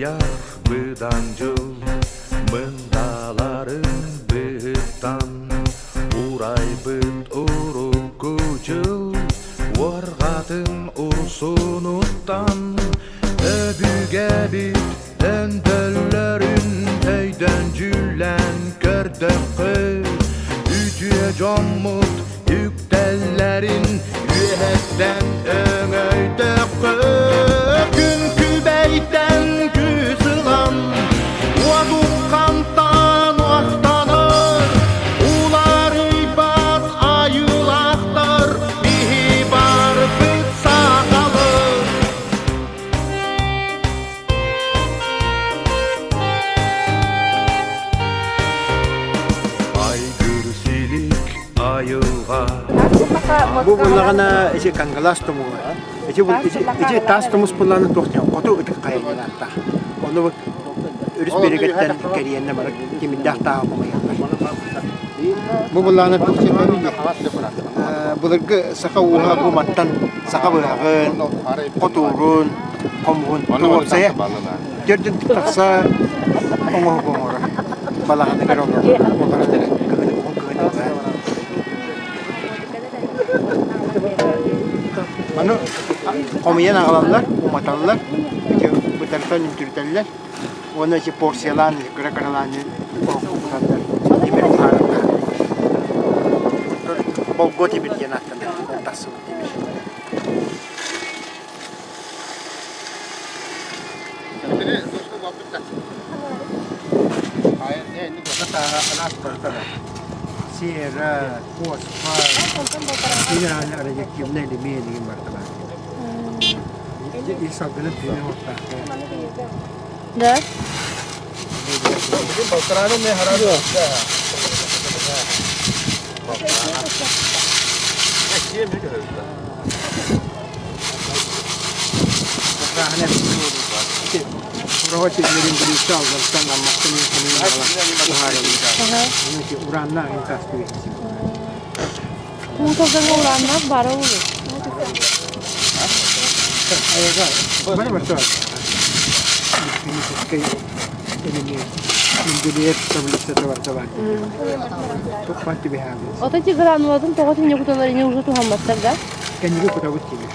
Аҕыйах быдан дьыл мындааларын быһыттан урайбыт урукку дьыл уорҕатын урсунуттан өбүгэбит өндөллөрүн өйдөн-дьүүллээн көрдөххө үтүө дьоммут үктэллэрин үөһэттэн өҥөйдөххө күн күбэйтэн күүс ылан уотуххантан уохтанар уларыйбат айыылаахтар биһи барбыт сахалар. Айгыр силик айылҕа. Бу буллаҕына ити Кангалас тумуга. Ити ити таас тумус буллаҕына туох диэн хоту ытык хайалаахтаах. Ону өрүс биэрэгиттэн кэриэннэ бары тимирдээх тааһы хомуйаллар. Бу буллаҕына туох диэн былыргы саха ууһа бу мантан саха быһаҕын, хотуурун, хомуһун туруорсайа төрдүн тахса оҥоһук оҥорор. Балаҕаныгар олорор эрэ кыһын уһун кыһын Аны хомуйан аҕалаллар, уматаллар, ити бытарытан үнтүрүтэллэр уонна ити порциялаан кыра-кыралаан оһоххо куталлар, тимир уһаараллар. Болгуо тимир диэн ааттанар, ол тахсыбыт тимир. Сера, фосфор, минеральный радиоактивный элемент деген барыта баар. Ил салгыны тыына уоттаах. Да? Кууталдан урааннаах бара olur. Ото гранулатын тоҕо синньэ куталар ини уже туһамматтар да? Кэнниги кутабыт диибит.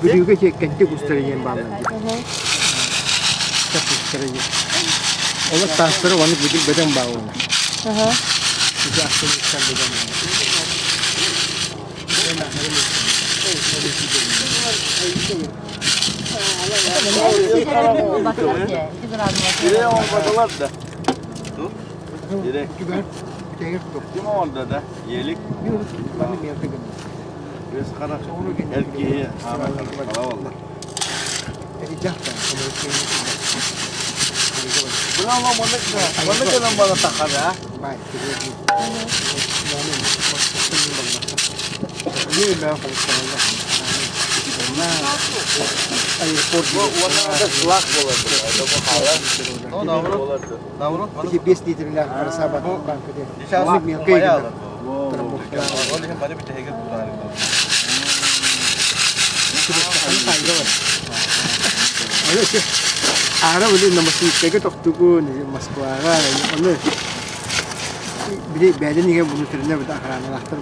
Бүлүүгэ кэнтик устара диэн бааллар дии. Устара диэн. Олор таастара уонна бүдүк бөдөҥ баа уонна. Ити ахсын устар бөдөҥ. Kim orada da? Yelik. Erkeği Бес литрлээх арасаабат банка диэн. Мелкэй гына. Аара били Новосибирскайга тохтугун, Москваҕа, ону били бэйдэн иһэ внутренне бит охраналаахтар.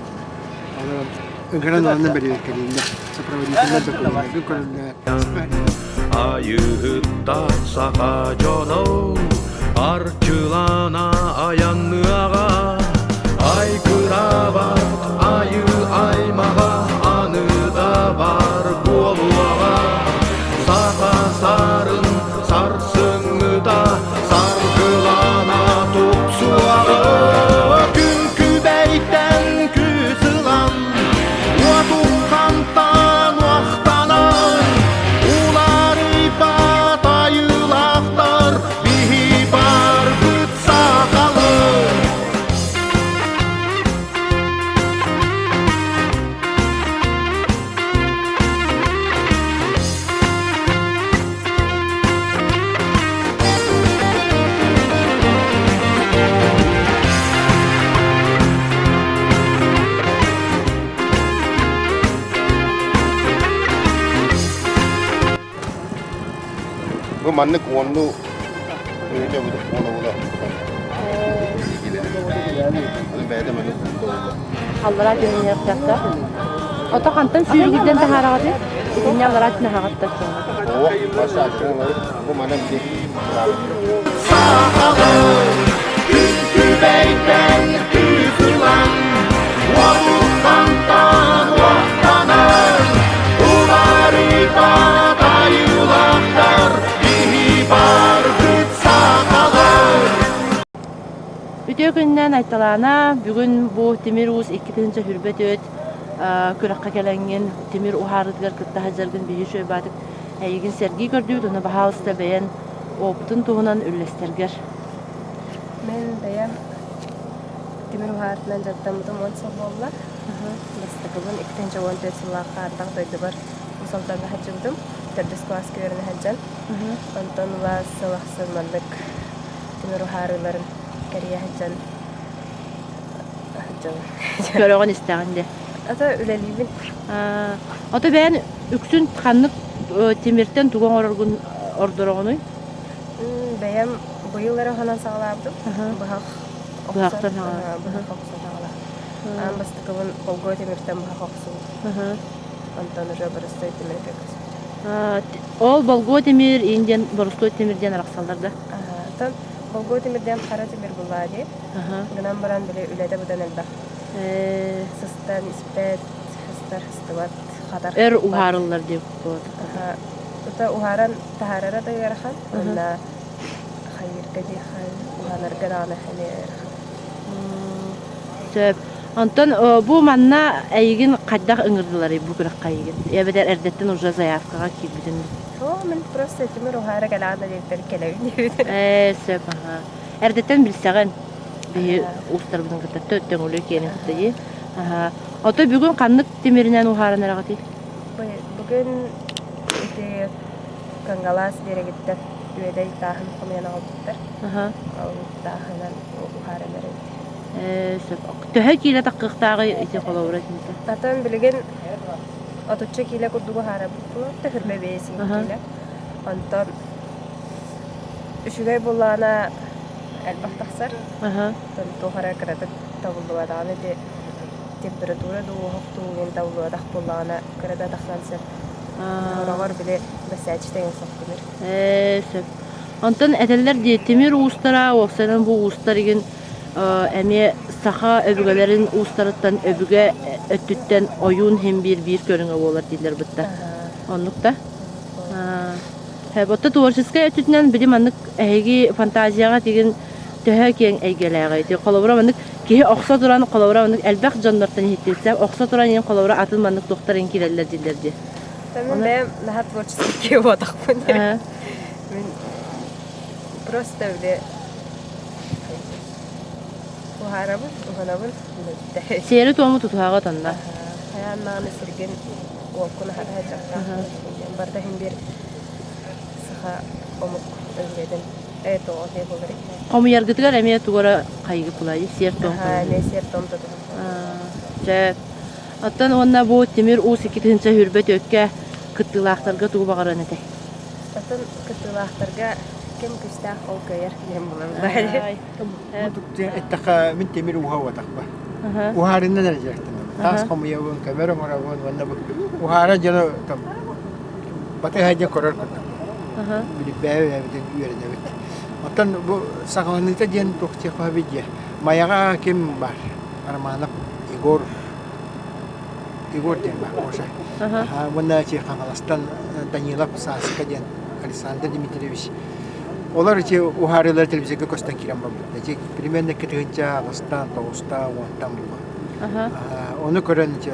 Онон ыҥыран ыланна бэрэбиэркэлииллэр. Сопроводительнай докуменнаргын көрөллөр. Айыһыттар саха дьоно арчылана айанныаҕа айгыраабат айыы аймаҕа аны да бар буолуоҕа саха сарын сарсыҥҥыта саргылана тупсуоҕа күн күбэйтэн күүс ылан уотуххантан уохтанан уларыйбат айыылаахтар биһи барбыт сахалар. маннык уонну бэйэтэ буола-буола бэйэтэ маннык буола. Аллараа түһүнүөхтээх. Ото хантан сүүрүгүттэн таһаараҕытый? Итиннэ аллараа түһүн аһаҕыттар. Оо, бу манан Күн-күбэйтэн күүс ылан, уотуттантан уоттанан, уларыйбат айылаахтар киһи барбыт сахалар. Үтүө күнүнэн Айталаана, бүгүн бу Тимир Уус 2024 күрэххэ кэлэҥҥин тимир уһаарыытыгар кытта сылдьаргын биһи үчүгэй эйигин сэргии көрдүүбүт уонна баһаалыста бэйэн опытын туһунан үллэстэргэр. Мин бэйэм тимир уһаартынан дьарыктаммытым 10 сыл буолла. Бастакыбын 2014 сыллаахха ардах дойдубар Уус Алдаҥҥа сылдьыбытым. Төрдүс кылааска үөрэнэ сылдьан. Онтон ыла сыл ахсын маннык тимир уһаарыыларын кэрийэ сылдьан сылдьабын. Көрөҕүн истэҕин дии. Ата үлэлиибин. Ото бэйэн үксүн ханнык тимиртэн тугу оҥороргун ордороҕунуй? Бэйэм быйыл эрэ хонон саҕалаабытым. Быһах Быһахтан быһах охсон саҕалаабытым. Аан бастакыбын болгуо тимиртэн быһах охсубутум. Онтон уже боростуой тимиргэ көспүтүм. Ол болгуо тимир индиан боростуой тимир диэн арахсаллар да? Оттон болгуо тимир диэн хара тимир буллаа дии. Гынан баран били үлэтэ быдан элбэх. Сыстан испэт, сыстар сыстыбат, хатар. Өр уһаарыллар диэбит Тута уһааран таһаарара да ыарахан, уонна хайыырга диэххэ, уһанарга даҕаны эмиэ ыарахан. Сөп. Онтон бу манна эйигин хайдах ыҥырдыларый бу күрэххэ эйигин? Эбэтэр эрдэттэн уже заявкаҕа киирбитин? Оо, мин просто тимир уһаара кэлэҕин да диэбиттэр кэлэбин диэбит. Ээ, сөп, аха. Эрдэттэн билсэҕин биһи уустарбытын кытта төҥүлү киэнин кытта дии. Аха. Ото бүгүн ханнык тимиринэн уһааран эрэҕитий? Бүгүн ити Кангалаас биэрэгиттэн Үөдэй тааһын хомуйан аҕалбыттар. Ол тааһынан уһааран эрэбит. Сөп. Төһө киилэ таххыахтааҕый ити холобура итинтэ? Атын билигин отучча киилэ курдук уһаарабыт төһүрбэ биэс киилэ. Онтон үчүгэй буоллаҕына элбэх тахсар. Онтон туох эрэ кыратык табыллыбатаҕына ити температура дуу, оһох дуу диэн табыллыбатах буоллаҕына кыра да тахсан сөп. Сороҕор били бэсээччи тэҥин суох тимир. Ээ, сөп. Онтон этэллэр дии, тимир уустара, уопсайынан бу уустар игин эмиэ саха өбүгэлэрин уустарыттан өбүгэ өттүттэн ойуун иһин биир биир көрүҥэ буолар дииллэр бытта. Оннук да? Оттон творческай өттүтүнэн били маннык эһиги фантазияҕа тигин төһө киэҥ эйгэлээҕий? Ити холобура маннык киһи охсо туран холобура маннык элбэх дьоннортон иһиттилсэ охсо туран иһин холобура атын маннык туохтар иһин киирэллэр дииллэр дии. Мин бэйэм наһаа творческий киһи буолбатахпын. Мин просто били уһаарабын, уһанабын Сиэри-туому тутуһаҕыт онно. Хайаан даҕаны сиргин уоккун аһара сылдьахтаахпын. Барыта иһин биир саха омук өбүгэтин Хомуйаргытыгар эмиэ тугу эрэ хайгы булай сиэр-туом эмиэ сиэр-туом тутуһан. Чэ, оттон уонна бу Тимир Уус 2024 кыттыылаахтарга тугу баҕарыан этэй? Оттон кыттыылаахтарга ким күүстээх ол кыайар диэн булар. Эттэххэ мин тимир ууһа уотахпа. Уһаарыннан эрэ дьарыктанабын. Таас хомуйабын, көмөр оҥоробун уонна бу уһаара дьону там батыһа дьэ көрөр курдук. Билбээбит үөрэнэбит. Оттон бу саҕаланыыта диэн туох диэххэ диэ. Майаҕа ким бар? Романов Егор Егор диэн бар, Гоша. Уонна Хаҥаластан Данилов Сааска диэн Александр Дмитриевич. Олор ити уһаарыылар телевизорга көстөн киирэн барбыттар. Ити примерно 2000 аҕыстан, тоҕустан, уонтан буолуо. Ону көрөн ити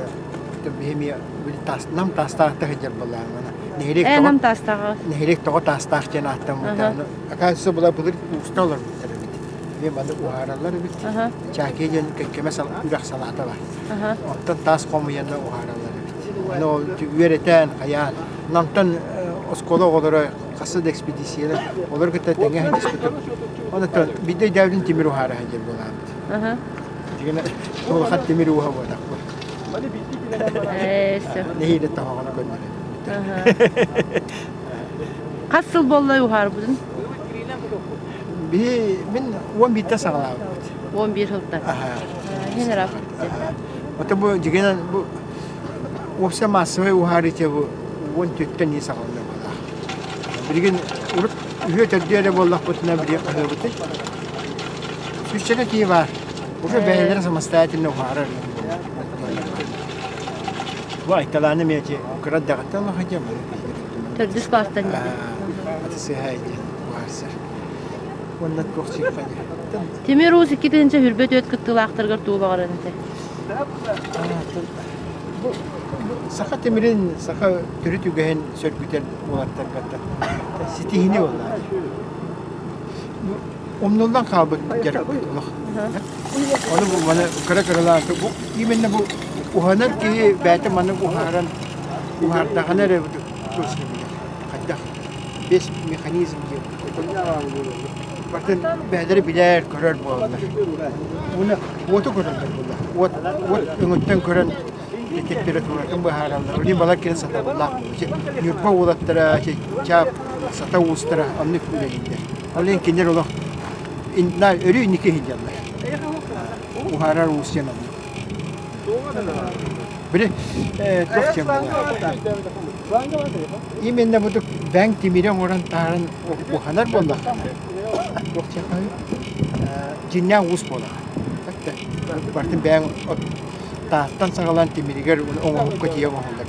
биһи нам таастаахта сылдьар буоллаҕына нэһилиэк Ээ, нам таастааҕа. нэһилиэк тоҕо таастаах диэн ааттаммыта. Оказывается, была былыр ууста олорбуттар эбит. Эмиэ маннык уһаараллар эбит. Чаакия диэн кэккэмэ үрэх салаата бар. Оттон таас хомуйанна уһаараллар эбит. Ону ол үөрэтэн, хайаан. Намтан оскуола оҕолоро хасса да экспедициялар олор кытта тэҥэ сылдьыспытым. Онтон биирдэ өйдөөбүтүм тимир уһаара сылдьар буолаабыт. Дигэнэ улахан тимир ууһа буотахпын. Ээ, сөп. Нэһиилэ тоһоҕону көннөрө. Хас сыл буолла уһаарбытын? Биһи мин 11-те саҕалаабыппыт. 11 сылтан. Иһин ырааппыт. Ото бу дьигинэн бу уопсай массовай уһаарыы бу 14-тэн ии саҕаланар буоллаах. Билигин урут үһүө төрдүө эрэ буоллахпытына билиэ хаһыабытый. Сүүсчэкэ киһи баар. Уже бэйэлэрэ самостоятельно уһаарар. Бу Айталааны эмиэ кыра эрдэҕиттэн улахан Төрдүс класстан Аты сыһа диэн уһаарсар. Уонна туох сиэххэ Тимир Уус 2024 кыттыылаахтарыгар тугу баҕаран этэ? Бу саха тимирин, саха төрүт үгэһин сөргүтэр уолаттарга ситиһини буолла. Умнуллан хаалбыт дьарыкпыт олох. Ону бу маны кыра-кыралаан бу именно бу уһанар киһи бэйэтэ маннык уһааран уһаардаҕына эрэ точно билэр. Хайдах весь механизм диэн барытын бэйэлэрэ билэр, көрөр буолаллар. Уонна уоту көрөллөр буолла. Уот уот өҥүттэн көрөн температуратын быһаараллар. Билин балар кини сатабыллаах. Ньурба уолаттара, чаап сата уустара оннук үлэлииллэр. Ол иһин кинилэр олох өрүү инники сылдьаллар. Уһаарар уус диэн оннук. Били туох диэн буолар? Именно бу бэҥ тимири оҥорон таһааран уһанар буоллаххына, туох диэххэ дьиҥнээх уус буолар. Барытын бэйэҥ тааттан саҕалаан тимиригэр оҥоһукка тиийэ оҥоһуллар.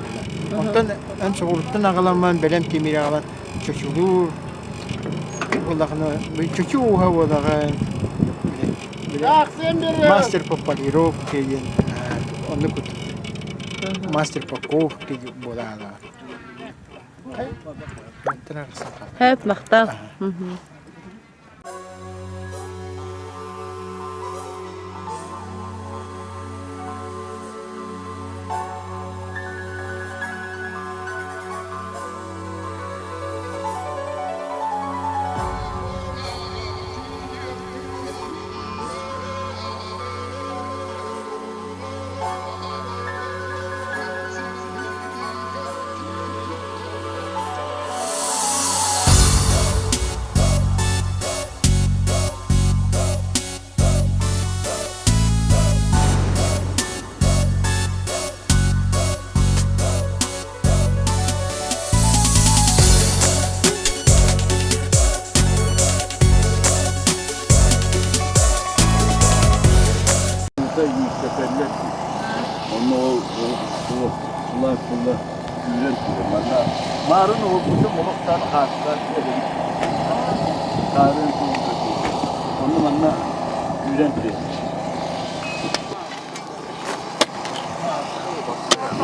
Онтон эн соҕурууттан аҕаламман бэлэм тимири аҕалан чочулуур буоллаҕына чочу ууһа буолаҕын мастер по полировке диэн оннук мастер по ковке буола Хэп махтал. Онно ол сулар күүрэн түһэр. Манна маарын уһулбутум олохтоон хаастаах эбит. Хаарын Онно манна күүрэн түһэр.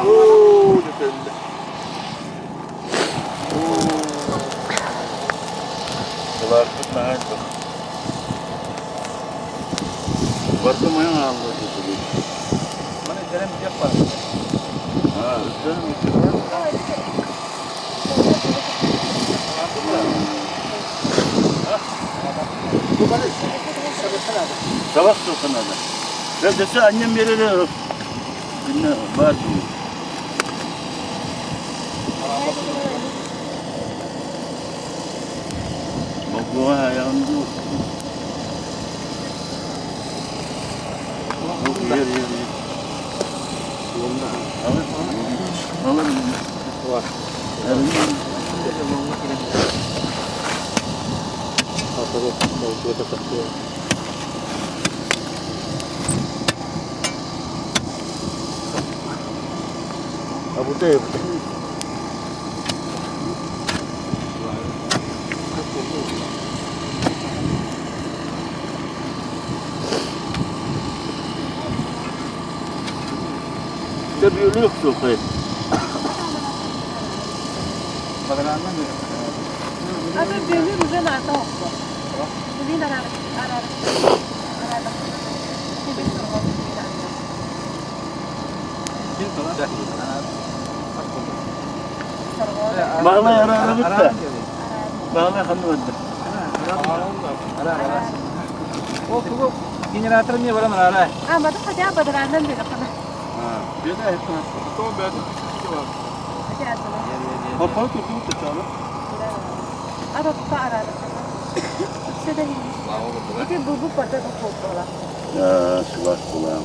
Оо, дэтэллэ. Кылаарбыт наһаа элбэх. Барда майан аалла дэтэллэ. Маны кэлэн бүтүөх баар. Sabah sokanada. Ben dese annem yerine Dinle var. Bak ayağımda. Yer yer yer. Alır. Tabii yok sokay. Abi bölür уже на то. Блин, ара ара ара. Bağla yara ara bitti. Bağla kanı öldü. Ол тугу генератор эмиэ баран араара. А, бада хотя бадарандан бери кана. Bir de hep Хотя Kapalı tuttu tuttu. Араппа арара. Ити бу бата буолла. Сылаас булаам.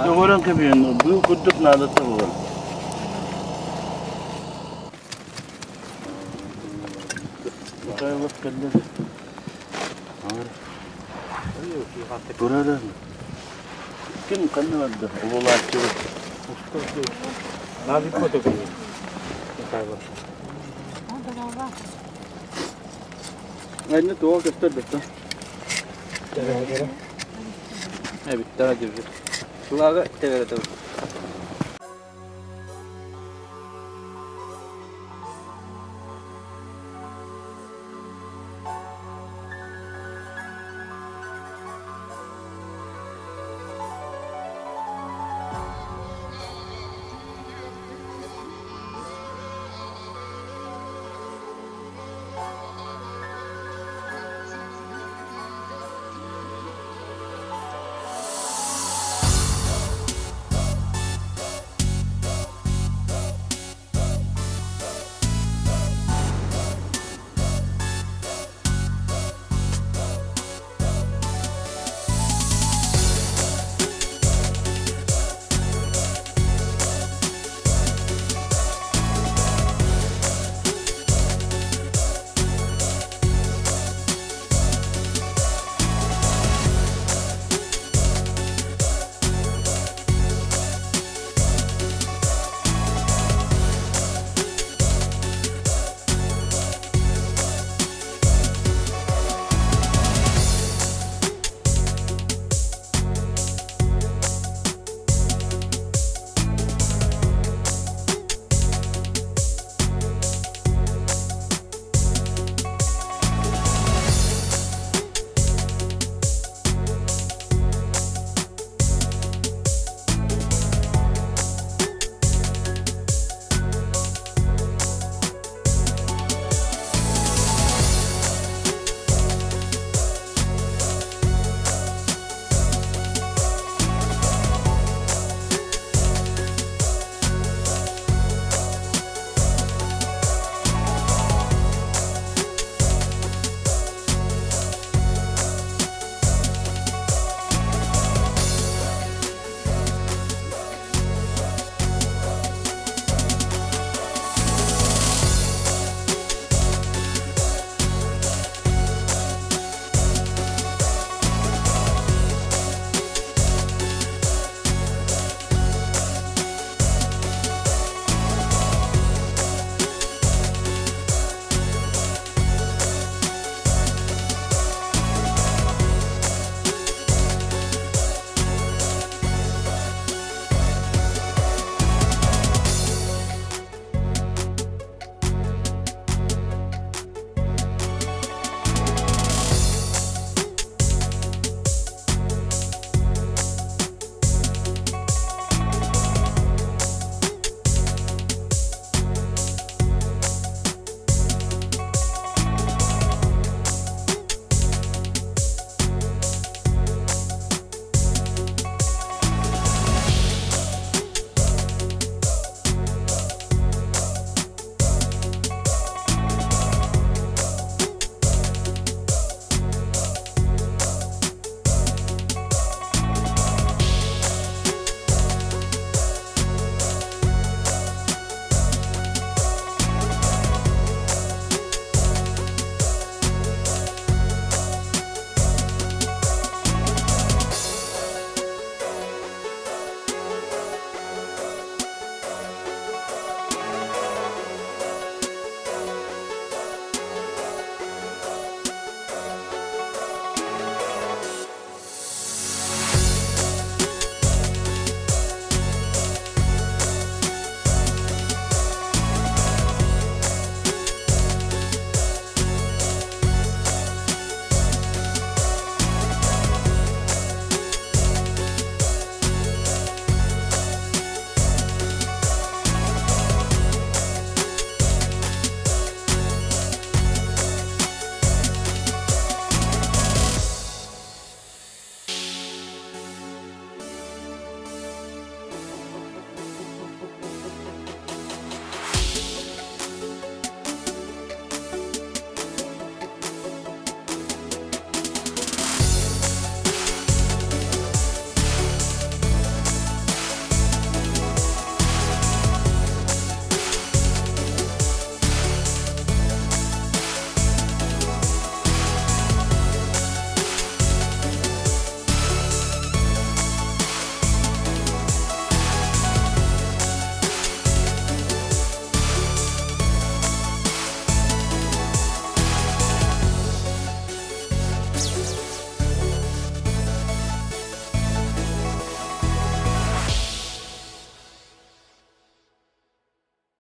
Доҕорон кэбиһэн, быыл курдук наадата буолар. Михайлов кэллэ. Турара. Ким ханна барда? Улааччыбыт. Надо фото Михайлов. Айны туға көстөр бітті. Эбиттара дебит. Сылага теберете.